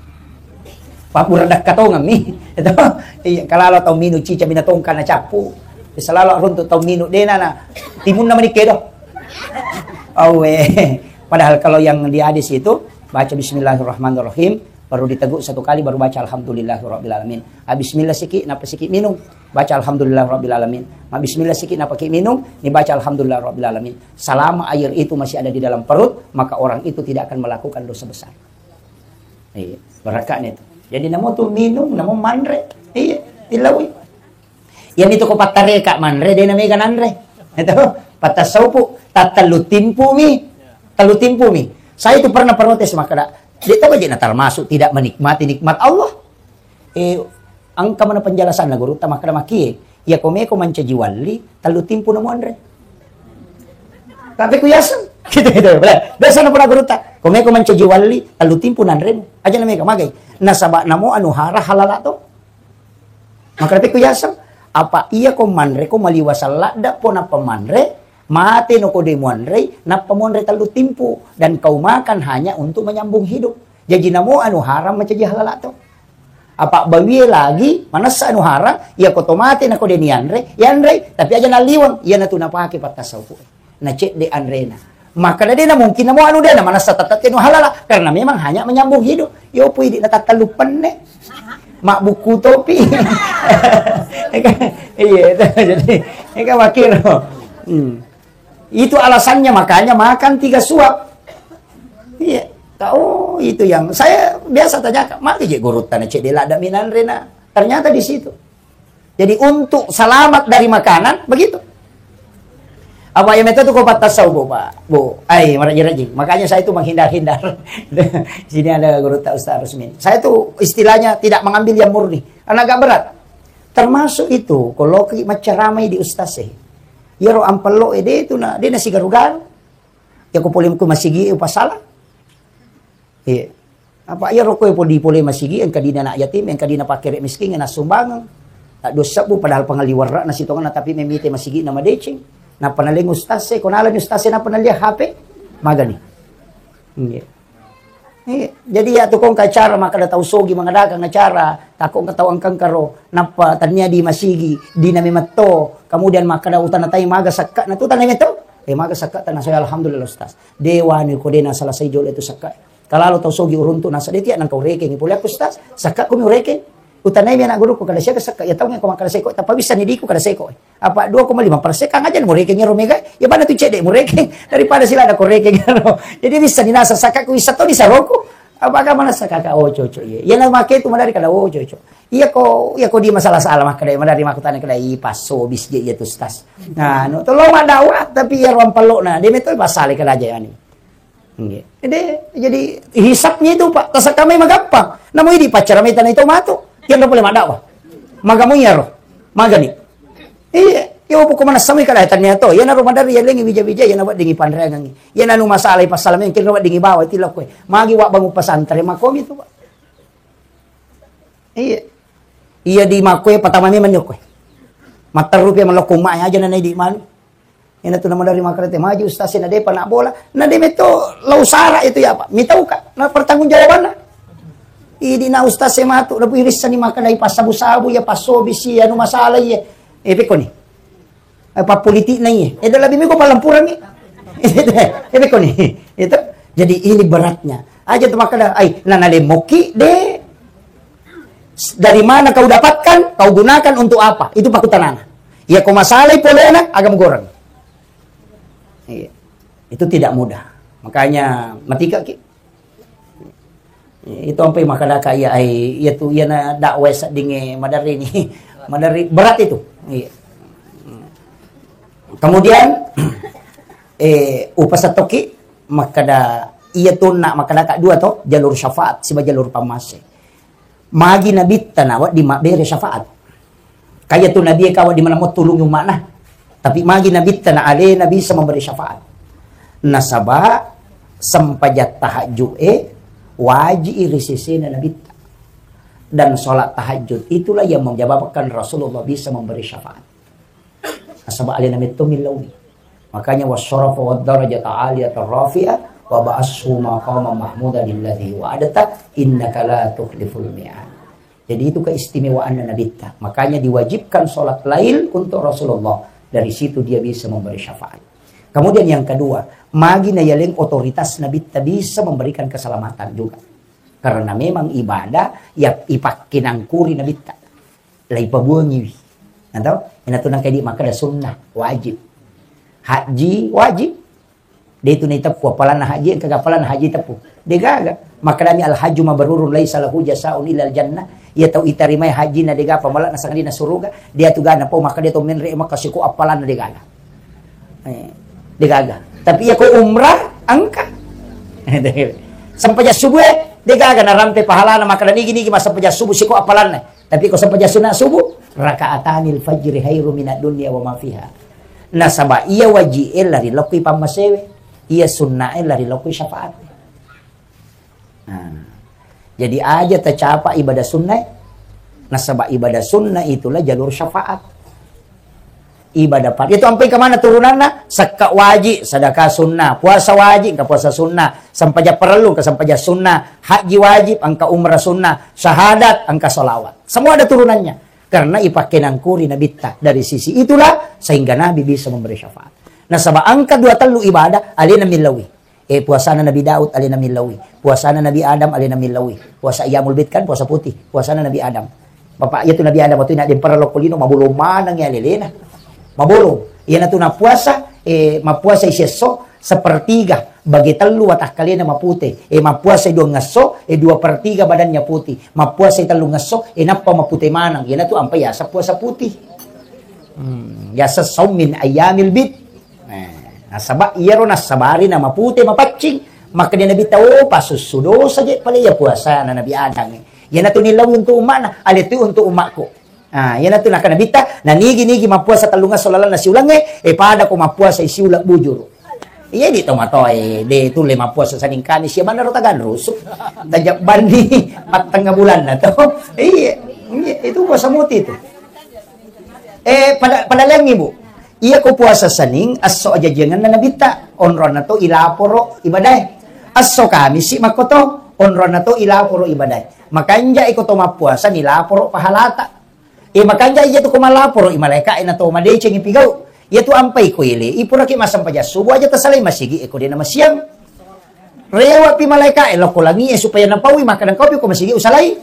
Pabbura dakka tongemmi. Itu. Iya, kalau tau minum cica mina tongka na cappu. Selalu runtuk tau minum dena na timunna mani kedo. Awe. Padahal kalau yang di hadis itu baca bismillahirrahmanirrahim, baru diteguk satu kali, baru baca alhamdulillahirabbil alamin. Ah, bismillah siki, napa siki minum? Baca alhamdulillahirabbil alamin. Ma bismillah siki, napa ki minum? Ni baca alhamdulillahirabbil alamin. Selama air itu masih ada di dalam perut, maka orang itu tidak akan melakukan dosa besar. Iya, barakahnya itu. Jadi namo tu minum, namo manre. Iya, tilawi. Yang itu ko pattareka manre, de na mega nanre. Itu, pattasaupu, tattellu timpu mi. Tellu timpu mi. Saya itu pernah protes makkeda, de to baje na termasuk tidak menikmati nikmat Allah. Eh, engka mana penjelasanna guru ta makkeda makie. Iya ko meko mancaji walli, tellu timpu na muanre. Tapi ku yaseng. Gitu, gitu. Biasa na pura guru ta. Ko meko mancaji walli, tellu timpu nanremu. Aja na mega magai. Nasaba namo anu hara halala to. Maka tapi ku yaseng, apa iya ko manre ko maliwa salladda po nappa manre, mate no ko de muanrei, nappa muanre tellu timpu, dan kau makan hanya untuk menyambung hidup. Jaji namo anu haram macaji halala to. Apa bawie lagi, manessa anu haram, iya ko to mate na ko de nianre, yanrei, tapi aja naliweng, iya natu napake pattasaupu. Na cedde anrena. Maka na de na mungkin namo anu de na manessa tette nu halala karena memang hanya menyambung hidup. Yo pui di na tattellu penne. Mak buku topi. Iya, itu. Jadi, ini kan wakil. Hmm. Itu alasannya makanya makan tiga suap. Iya. Oh, itu yang saya biasa tanyakan, "Magi je guru tana cedde ladda minanrena?" Ternyata di situ. Jadi untuk selamat dari makanan begitu. Apa ya metode ko pattasau, Bu, Pak? Bu, ai maraji-raji. Makanya saya itu menghindar-hindar. Sini ada guru tak Ustaz Rusmin. Saya itu istilahnya tidak mengambil yang murni. Karena agak berat. Termasuk itu, kalau ki macaramai di ustaz eh. Yaro ampello ede itu na, dia nasi garu-garu. Ya ko pole ko masigi upasala. Iya. Apa iya roko pole pole masigi engka dina anak yatim, engka dina pakere miskin, na sumbangeng. Tak dua sebbu padahal pengaliwara na sitongan tapi memite masigi na madeceng. Na panaleng ustaz eh, ko nalani ustaz eh na panalia H P. Magani. Iya. Eh, jadi ya tu kong acara makkeda tau sogi mengadakan acara, tako engka tau engka-engka ro, nappa tania di masigi, di nami metto, kemudian makkeda utana tai maga sakka na tu tanai metto, eh maga sakka tanah saya alhamdulillah ustaz. Dewa ni ko dena selesai jolo itu sakka. Kalau tau sogi uruntu nasa de tiak nangkau rekeng pole aku ustaz, sakka kumi urekeng. Utanai mi anak guruku kada siaga sakka, ya tau ko makkeda seko, tappa bisa ni diku kada seko. Apa dua koma lima persen kan aja murekeng ero mega, ya bana tu cedde murekeng daripada sila ada korekeng ero. Jadi bisa dinasa sakka ku bisa to disaroku. Apa ka mana sakka oh cocok iya. Ya na make tu madari kada oh cocok. Iya ko, iya ko di masalah salah makkeda madari makkutana kada i passo bis je iya tu stas. Nah, no tolong maddawa tapi iya ruang pelok na, dia metoi pasale kada aja ani. Nggih. Jadi, jadi hisabnya itu, Pak, tasakamai magampang. Namun ini pacaramai tanah itu matu. Yang boleh maddakwah. Magamu iya roh. Magani. Iya. Iya, poko manessami kada tania to. Iyana ro maderri yalengngi wija-wija, iyana weddingngi panreangengngi. Iyana nu masalai passalameng, kira weddingngi bawa, iti lokkoe. Magi wa bangun pesantren, makomi tu, Pak. Iya. Iya di makkoe, pertama memang ni okkoe. Matteru pe malokko umma aja na naidi manu. Ina tu nama dari makarete maju ustaz na depa nak bola. Na de meto lau sara itu ya, Pak. Mitau ka. Na pertanggungjawabanna. Idi na ustaz e matu, na bu irissani makkeda i passabu-sabu, iya passobisi, anu masalah, iya. Eh, pekko ni. Eh, pappolitik na, iya. Eh, da lebih miko palempuran ni. Eh, pekko ni. Itu. Jadi ini beratnya. Aja tu makkeda, ai, na nalemmoki, de. Dari mana kau dapatkan, kau gunakan untuk apa? Itu pakutanana. Iya, kau masalah polena, agam goreng. Iya. Itu tidak mudah. Makanya, matika ki. Itu ampai makkadaka iya, ai, iya tu, iya na dakwah seddinge maderri ni. Maderri berat itu. Iya. Kemudian, eh, upasettoki makkada iya tu nak makkadaka dua to, jalur syafaat, siba jalur pammase. Magi nabitta na wedding mabbere syafaat. Kaya tu nabi e ka wedding manammo tulungi umma'na. Tapi magi nabitta na alena bisa memberi syafaat. Nasaba sempajang tahajud e waji ri sesena nabitta. Dan sholat tahajud itulah yang menyebabkan Rasulullah bisa memberi syafaat. Nasaba alena metto millauni. Makanya wasyarafa wad darajata aliyata rafi'a wa ba'ashu maqama mahmudan alladzi wa'adta innaka la tukhliful mi'ad. Jadi itu keistimewaanna nabitta. Makanya diwajibkan sholat lail untuk Rasulullah. Dari situ dia bisa memberi syafaat. Kemudian yang kedua, magi na yaleng otoritas nabitta bisa memberikan keselamatan juga. Karena memang ibadah ya ipakkenangkuri nabitta. Laipabuangiwi. Atau ina tu nangka idi makkeda sunnah, wajib. Haji wajib. De tu naiteppu appalanna haji, engka appalanna haji teppu. Degaga. Makkedami al hajju mabrurun laisa lahu jasaun illal jannah. Iya tau itarimai haji na degaga pamalana sangadina suruga. Dia tu gana pau makkeda to menre Makkah siko appalanna degaga. Eh, degaga. Tapi iya ko umrah engka. Sempajang subuh e degaga narampe pahalana makkeda nigi-nigi massempajang subuh siko appalanna. Tapi ko sempajang sunna subuh, rakaatanil fajri khairu minad dunya wa ma fiha. Nasaba iya waji e lari lokko i pammasewe, iya sunna e lari lokko i syafaat. Nah, jadi aja tacapa ibadah sunnah, nasaba ibadah sunnah itulah jalur syafaat. Ibadah fard. Itu ampai kemana turunanna? Sekka wajib, sedekah sunnah, puasa wajib, engka puasa sunnah, sempajang parellu, engka sempajang sunnah, haji wajib, engka umrah sunnah, syahadat, engka salawat. Semua ada turunannya. Karena ipakkenangkuri nabitta. Dari sisi itulah sehingga Nabi bisa memberi syafaat. Nasaba engka dua tellu ibadah alena millaui. Eh, puasana Nabi Daud alena millaui. Puasana Nabi Adam alena millaui. Puasa Ayyamul Bid kan puasa putih. Puasana Nabi Adam. Bapak, iya tu Nabi Adam waktu ina dempara lokko lino mabolong maneng ya lelena. Mabolong. Iyana tu napuasa, eh, mapuasa isi esso sepertiga, bagi tellu watakkalena mapute. Eh, mapuasa dua ngesso, eh, dua per tiga badannya putih. Mapuasa tellu ngesso, eh, nappa mapute maneng. Iyana tu ampai yasa puasa putih. Hmm, yasa saum min ayyamil bid. Nah, nasaba iyaro nassabari na mapute mapaccing. Makkeda Nabi tau pasussu dosa je pale iya puasana Nabi Adam. Iyana tu nillaui untuk umma'na, ale tu untuk umma'ku. Ah, iyana tu nakkeda Nabitta, na nigi-nigi mappuasa tellungesso lalenna siulengnge, eh, pada ko mappuasa siuleng bujuru. Iya di tomatoa e, de tulle mappuasa Senin Kamis, ya manaro taganrusu. Tajabbanni pattengnga bulanna to. Iya, iya, itu puasa muti itu. Eh, pada, pada lengi, Bu. Iya ko puasa Senin, esso ajajiangenna Nabitta, onronna to ilaporo ibadae. Esso Kamisi makkoto, onronna to ilaporo ibadae. Makanja iko to mappuasa nilaporo pahalata. Eh, makanja iya tu ko malaporo i malaeka e na to madeceng i pigau. Iya tu ampai ko ele, i puraki massempajang subuh aja tasalai masigi e ko dena masiang. Rewa pi malaeka e lokko langi e supaya napaui makkadang kau pi ko masigi usalai.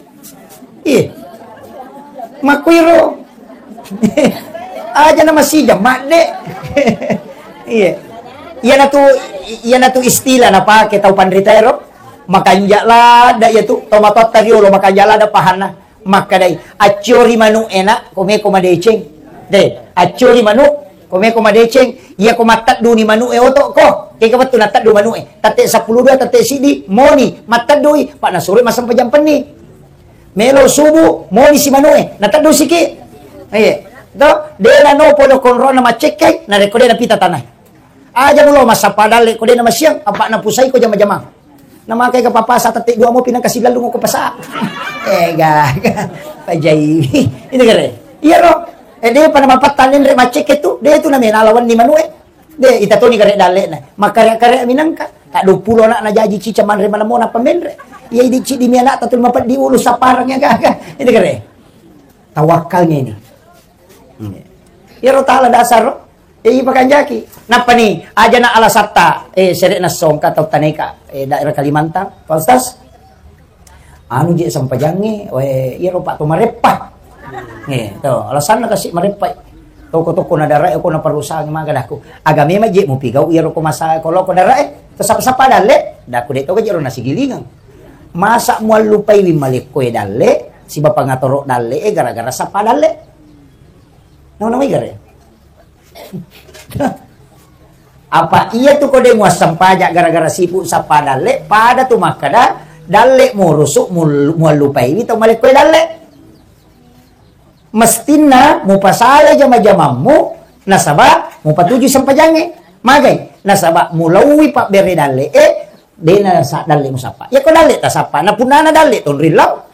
Iya. Makkuiro. Aja na masijang madde. Iya. Iyana tu, iyana tu istilah napake tau panrita ero. Makanja lada iya tu, tau matotta riolo makanja lada pahanna. Makkedai, "Acciori manu'e, Nak, ko meko madeceng." De, "Acciori manu', ko meko madeceng." Iya ko mattedduni manu'e oto ko. Kega wettu natteddu manu'e. Tette seppulo dua, tette siddi, moni, matteddui, pa nasuroi massempajang penni. Melo subuh, moni si manu'e, nateddusiki. Iya. To, de' nano podo konrona maccekkai, narekko de' napita tanae. Aja mulo massappa dalle' ko de' namasiang, apa' napusai ko jama-jamang. Namakai ka papasa tette' dua mopi nangka sillalung ko pasa. Eh, gaga. Pajai. Itu kare. Iya ro. Eh, de' pa namapatta nenre maccekkai tu. De' tu namena lawanni manu'e. De', ita toni gare' dalle'na. Makkare'-kare' minangka. Taddupulo ana'na jaji cica manre manemmona pamenre'. Iya idi' ciddi mi ana'ta tu lima peddi ulu sapparang iya gaga. Ini gare'. Tawakkal ni ini. Iya ro tala dasar ro. Eh, ipakanjaki. Nappa ni, aja na alasatta, eh, sere'na songka tau taneka, eh, daerah Kalimantan, Pak Ustaz. Anu je' sempajangnge, we, iyaro Pak to mareppa. Eh, to, alasanna kasi' mareppa. Toko-toko na darae ko na perusahaan maga dakku. Aga memang je' mupigau iyaro ko masa ko loko darae. To sappa-sappa dalle', dakku de' to je' ro nasigilingang. Masa muallupai wi malekko e dalle', siba pangatoro dalle' e gara-gara sappa dalle'. Nawa-nawa igare. Apa iya tu ko de' muassempajang gara-gara sibuk sappa dalle', pada tu makkada dalle' murusu' mul-, muallupaiwi tau malekko dalle'. Mestinna mupasalai jama-jamammu nasaba mupatuju sempajangnge. Magai? Nasaba mulauwi pabbere dalle'e, de' nasa dalle' musappa. Iya ko dalle' tasappa, na punnana dalle' tonrillau.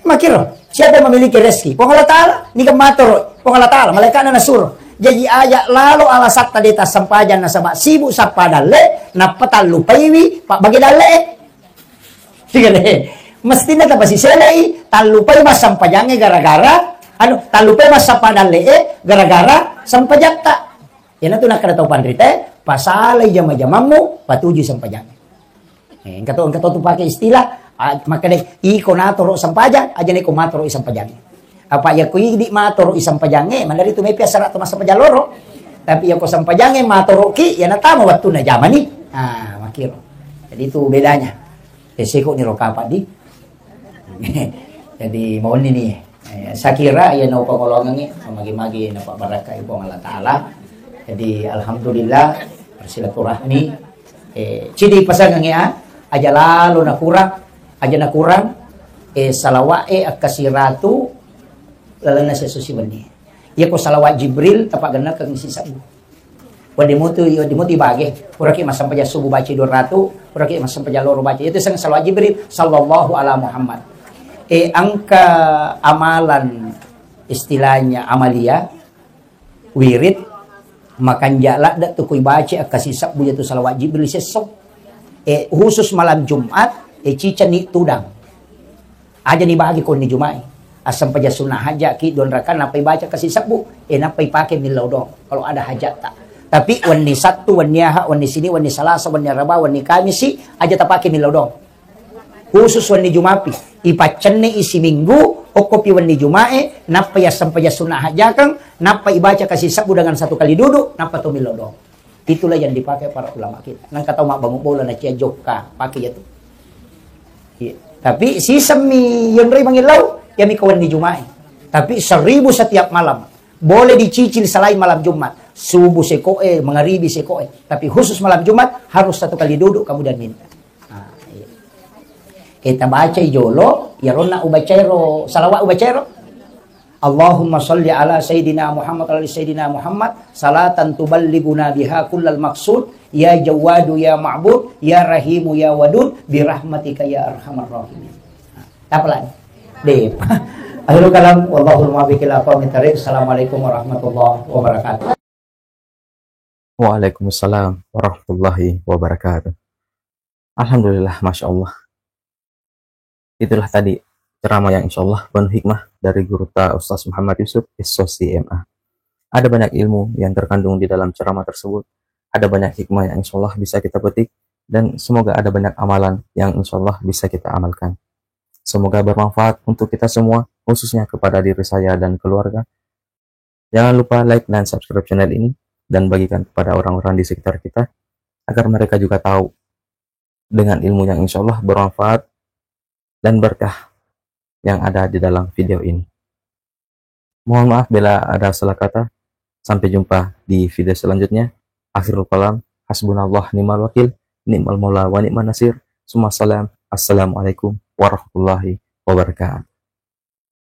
Makkiro, siapa yang memiliki rezeki? Puang Allah Ta'ala. Niga matoro, Puang Allah Ta'ala, malaikatna nasuro. Jaji aja lalo alasatta de' tassempajang nasaba sibuk sappa dalle', nappa tallupaiwi pabbage dalle'e. Tiga deh. Mestinna tapasiselei, tallupai massempajangnge gara-gara, anu, tallupai massappa dalle'e gara-gara sempajatta. Iyanatu nakkeda tau panritae, pasalai jama-jamammu, patuju sempajangnge. Eh, engka to, engka to tu pake istilah, ah, makkeda, iko natoro sempajang, aja neko matoro i sempajangnge. Apa iya ko idi matoro i sempajangnge, mandari tu mepi asara to massempajang loro. Tapi iya ko sempajangnge matoro ki, iya natama wattunna jamani. Ah, makkiro. Jadi itu bedanya. Eh, seko ni ro kapa di. Jadi, mauni ni. Eh, sakira iya naupangolongengngi, magi-magi napabbarakkai Puang Allah Ta'ala. Jadi, alhamdulillah, bersilaturahmi. Eh, cidi pasangengngi, ah, aja lalo nakurang, aja nakurang, eh, salawa'e akkasiratu lalenna siesso siwenni. Iya ko salawat Jibril, tapagennakeng sisebbu. Wedding mutu, wedding mutu ibage. Puraki massempajang subuh baca dua ratu, puraki massempajang loro baca. Itu seng salawat Jibril, sallallahu ala Muhammad. Eh, engka amalan istilahnya amalia, wirid, makanja ladde tu kui baca akkasi sebbu yatu salawat Jibril sesso. Eh, khusus malam Jumat, eh, cicani tudang. Aja ni bagi konni Juma'i. Assempajang sunnah hajjaki dua rakaat, nappa ibaca kasi sebbu, eh, nappa ipake millau doang kalau ada hajatta. Tapi wenni Sattu, wenni Aha, wenni Sini, wenni Salasa, wenni Araba, wenni Kamisi, aja tapake millau doang. Khusus wenni Jumapi, ipaccenni isi minggu, okkopi wenni Juma'e, nappa yassempajang sunnah hajjakeng, nappa ibaca kasi sebbu dengan satu kali duduk, nappa to millau doang. Itulah yang dipakai para ulama kita. Nang kata mak bangun bola na cia jokka, pakai ya tu. Iya. Tapi sisemmi yonroi mangillau, ya mi kawan di Juma'i. Tapi seribu setiap malam. Boleh dicicil selain malam Jumat. Subuh sekoe, mengaribi sekoe. Tapi khusus malam Jumat harus satu kali duduk kemudian minta. Nah, iya. Kita baca jolo, ya ronna ubacero, salawat ubacero. Allahumma salli ala Sayyidina Muhammad, ala Sayyidina Muhammad, salatan tuballighuna biha kullal maqsud, ya Jawwadu ya Ma'bud, ya Rahimu ya Wadud, birahmatika ya arhamar rahimin. Apa lagi? Deh. Akhirul kalam, wallahul muwaffiq ila aqwamit thariq. Assalamualaikum warahmatullahi wabarakatuh. Waalaikumsalam warahmatullahi wabarakatuh. Alhamdulillah, Masya Allah. Itulah tadi ceramah yang insya Allah penuh hikmah dari guru ta Ustaz Muhammad Yusuf, S O C M A. Ada banyak ilmu yang terkandung di dalam ceramah tersebut. Ada banyak hikmah yang insya Allah bisa kita petik. Dan semoga ada banyak amalan yang insya Allah bisa kita amalkan. Semoga bermanfaat untuk kita semua, khususnya kepada diri saya dan keluarga. Jangan lupa like dan subscribe channel ini dan bagikan kepada orang-orang di sekitar kita agar mereka juga tahu dengan ilmu yang insya Allah bermanfaat dan berkah yang ada di dalam video ini. Mohon maaf bila ada salah kata. Sampai jumpa di video selanjutnya. Akhirul kalam, hasbunallah ni'mal wakil, ni'mal maula wa ni'man nasir. Summa salam. Assalamualaikum warahmatullahi wabarakatuh.